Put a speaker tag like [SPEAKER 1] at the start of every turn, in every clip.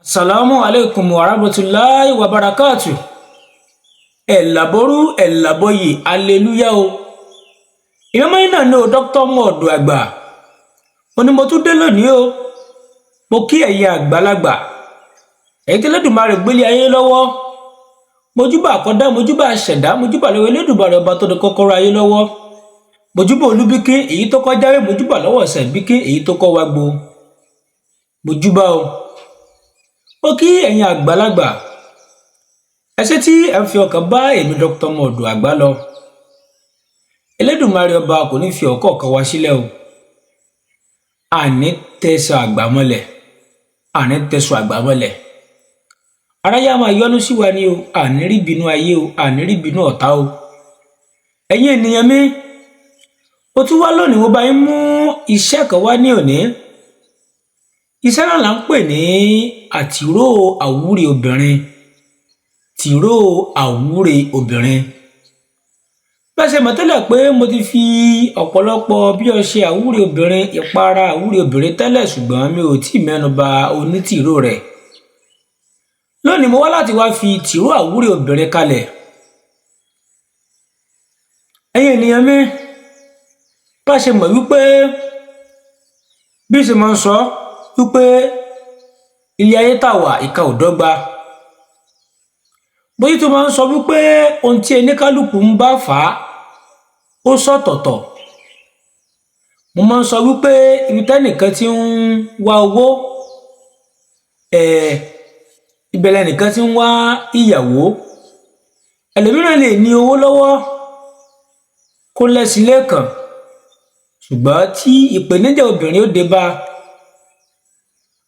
[SPEAKER 1] Assalamu alaikum wa rahmatulahi wa barakatu. Ẹ̀làbọ́rú ẹ̀làbọ́yè, aleluya o. Ìmọ̀mọ́ yìí náà ní o, dókítà mọ̀ọ́dọ̀ àgbà. Ó ní mo tún dé lónìí o. Mo kí ẹ̀yin àgbàlagbà. Ẹ̀yin tí Elédùmarè gbélé ayé lọ́wọ́. Mojúbà àkọ́dá, mojúbà àṣẹ̀dá, mojúbà lọ́wọ́ Elédùmarè ọba tó ní kọ́kọ́rọ́ ayé lọ́wọ́. Mojúbà olúbíkín èyí tó kọ́ jáwé, mojúbà lọ́wọ́ ọ̀sẹ̀ bíkín èyí tó kọ́ wá gbo. Mojúbà o. Ó kí ẹ̀yin àgbàlagbà. Ẹ ṣé tí ẹ ń fi ọkàn bá èmi Dr. Mọ̀ọ́dọ̀ àgbà lọ. Elédùmarè ọba kò ní fi ọ̀kọ̀ọ̀kan wá sílẹ̀ o. Àní tẹ̀sán àgbà mọ́lẹ̀. Àní tẹ̀sán àgbà mọ́lẹ̀. Aráyé á máa yọ́nú sí wa ni o, àní rí bínú ayé o, àní rí bínú ọ̀tá o. Ẹ̀yin ènìyàn mi, mo tún wá lónìí, mo bá yín mú iṣẹ́ kan wá ní òní. Iṣẹ́ náà là ń pè ní àtìró àwúre obìnrin. Tìró àwúre obìnrin. Bẹ́ẹ̀ ṣe mọ̀ tẹ́lẹ̀ pé mo ti fi ọ̀pọ̀lọpọ̀ bí ọṣẹ àwúre obìnrin, ìpara àwúre obìnrin tẹ́lẹ̀, ṣùgbọ́n mi ò tíì mẹ́nu bà onítìró rẹ̀. Lónìí mo wá láti wá fi tìró àwúre obìnrin kalẹ̀. Ẹ̀yin ènìyàn mi, bá ṣe mọ̀ wípé bí ṣe máa ń sọ wípé ilé ayé tá wà, ìka ò dọ́gba. Bóyá tó máa ń sọ wípé ohun tí oníkálukú ń bá fà á ó sọ̀tọ̀tọ̀. Mo máa ń sọ wípé ibi tẹ́nìkan ti ń wá owó, ibẹ̀ lẹnìkan ti ń wá ìyàwó. Ẹlòmíràn lè ní owó lọ́wọ́ kó lẹ́sìn lẹ́ẹ̀kan, ṣùgbọ́n tí ìpèníjà obìnrin ó dé bá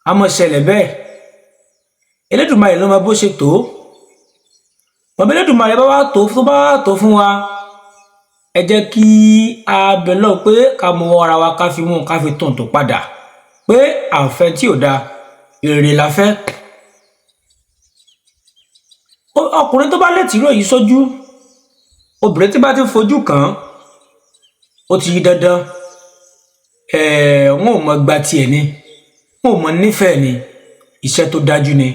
[SPEAKER 1] a mọ̀ ṣẹlẹ̀ bẹ́ẹ̀. Elédùmarè ló mọ bó ṣe tó. Bàbá Elédùmarè bá wá tó, tó bá wá tó fún wa, ẹ jẹ́ kí a bẹ̀ lọ́hùn pé ká mọ ara wa, ká fi mú ká fi tún tó padà pé àfẹ́ tí ò dáa, èrè la fẹ́. Ọkùnrin tó bá lè tìró yìí sójú, obìnrin tí bá ti fojú kàn án, ó ti yí dandan, wọn ò mọ gba tiẹ̀ ni, wọn ò mọ nífẹ̀ẹ́ ni, iṣẹ́ tó dájú ni.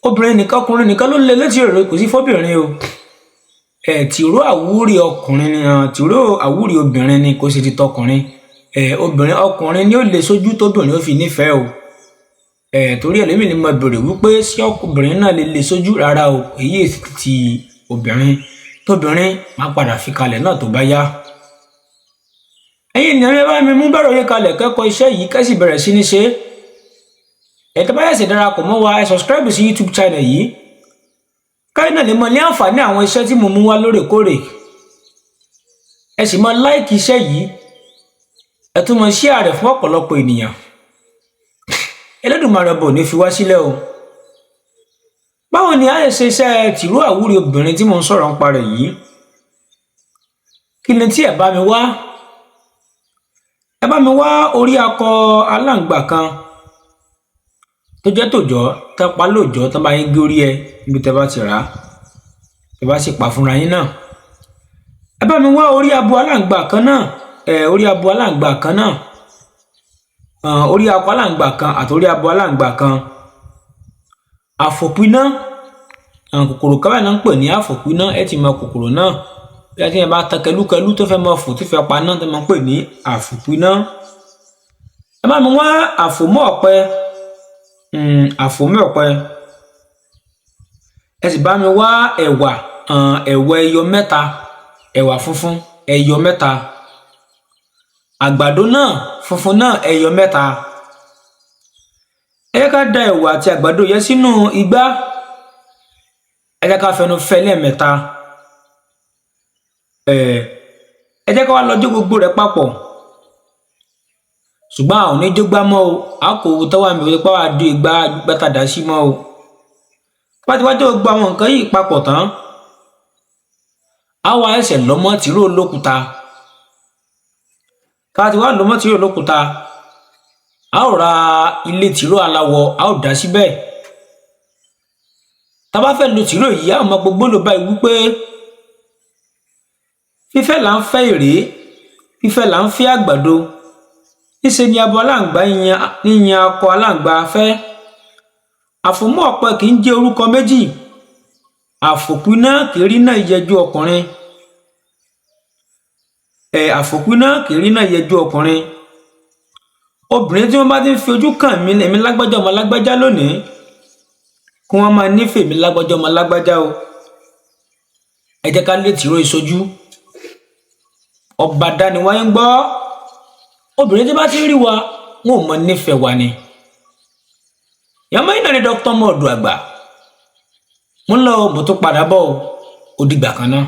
[SPEAKER 1] Obìnrin nìkan, ọkùnrin nìkan ló lé létí rẹ̀, kò sí fọ́bìnrin o. Tìró àwúre ọkùnrin ni, tìró àwúre obìnrin ni, kò sì ti tọkùnrin. Obìnrin, ọkùnrin ni ó lè sójú tóbìnrin ó fi nífẹ̀ẹ́ o. Torí ẹlòmíì ni mo bèrè wípé ṣé ọkùnrin náà lè lè sójú? Rárá o, èyí ti obìnrin. Tóbìnrin máa padà fi kalẹ̀ náà tó bá yá. Ẹ̀yin ènìyàn mi, bá mi mú bẹ̀rẹ̀ oyè kalẹ̀ kẹ́kọ̀ọ́ iṣẹ́ yìí, kẹ́sì bẹ̀rẹ̀ sí ní ṣe. Ẹ tẹ́ bá ṣẹ̀ṣẹ̀ darapọ̀ mọ́ wa, ẹ subscribe sí YouTube channel yìí, káyọ̀ náà lè mọ ní àǹfààní àwọn iṣẹ́ tí mo mú wá lóòrèkóòrè. Ẹ sì mọ like iṣẹ́ yìí, ẹ tún mọ share rẹ̀ fún ọ̀pọ̀lọpọ̀ ènìyàn. Elédùmarè ọba ò ní fi wá sílẹ̀ o. Báwo ni a lè ṣe iṣẹ́ tìró àwúre obìnrin tí mo ń sọ̀rọ̀ nípa rẹ̀ yìí? Kí ni tí ẹ bá mi wá? Ẹ bá mi wá orí akọ aláǹgbà kan tó jẹ́ tòjọ́, tẹ́ pa lóòjọ́, tán bá yín gé orí ẹ níbi tẹ́ bá ti rà á, tẹ́ bá sì pa fúnra yín náà. Ẹ bá mi wá orí abo aláǹgbà kan náà, orí abo aláǹgbà kan náà, orí akọ aláǹgbà kan àti orí abo aláǹgbà kan. Àfòpiná, kòkòrò kan báyìí náà ń pè ní àfòpiná. Ẹ ti mọ kòkòrò náà, bí a ti yẹn bá tan kẹlúkẹlú tó fẹ́ mọ fò, tó fẹ́ paná, tó máa ń pè ní àfòpiná. Ẹ bá mi wá àfòmọ́ ọ̀pẹ, àfòmọ́ ọ̀pẹ. Ẹ sì bá mi wá ẹ̀wà, ẹ̀wà ẹyọ mẹ́ta, ẹ̀wà funfun ẹyọ mẹ́ta, àgbàdo náà funfun náà ẹyọ mẹ́ta. Ẹ jẹ́ ká da ẹ̀wà àti àgbàdo yẹn sínú igbá. Ẹ jẹ́ ká fẹnu fẹ́ lẹ́ẹ̀mẹ́ta. Ẹ jẹ́ ká wá lọ jó gbogbo rẹ̀ papọ̀, ṣùgbọ́n a ò ní jó gbá mọ́ o. A kò wo tọ́wọ́ mi wípé wàá dé igbá gbátàdá sí mọ́ o. Bá ti wá jó gbogbo àwọn nǹkan yìí papọ̀ tán, a wá ẹsẹ̀ lọ́mọ́ tìró lókúta. Ká ti wá lọ́mọ́ tìró lókúta. A ó ra ilé tìró aláwọ̀, a ó dá síbẹ̀. Tá a bá fẹ́ lo tìró yìí, a ó mọ gbogbo lò báyìí wípé fífẹ́ là ń fẹ́ ìrèé, fífẹ́ là ń fẹ́ àgbàdo. Níṣe ni abo aláǹgbá yíyan akọ aláǹgbá fẹ́. Àfòmọ́ ọ̀pẹ kì í jẹ́ orúkọ méjì, àfòpiná kì í rí náà yẹjú ọkùnrin ẹ, àfòpiná kì í rí náà yẹjú ọkùnrin. Obìnrin tí wọ́n bá ti ń fi ojú kàn mí, èmi lágbájá ọmọ lágbájá lónìí, kí wọ́n máa nífẹ̀ẹ́ mi lágbájá ọmọ lágbájá o. Ẹ jẹ́ ká lè tìró ìsojú ọba dániwáyé ń gbọ́. Obìnrin tí bá ti ń rí wa, wọn ò mọ nífẹ̀ẹ́ wa ni. Yàmọ́ iná ni Dr. Mọ́ọ̀dù àgbà. Mo ń lọ, mo tún padà bọ̀. Ó dìgbà kan náà.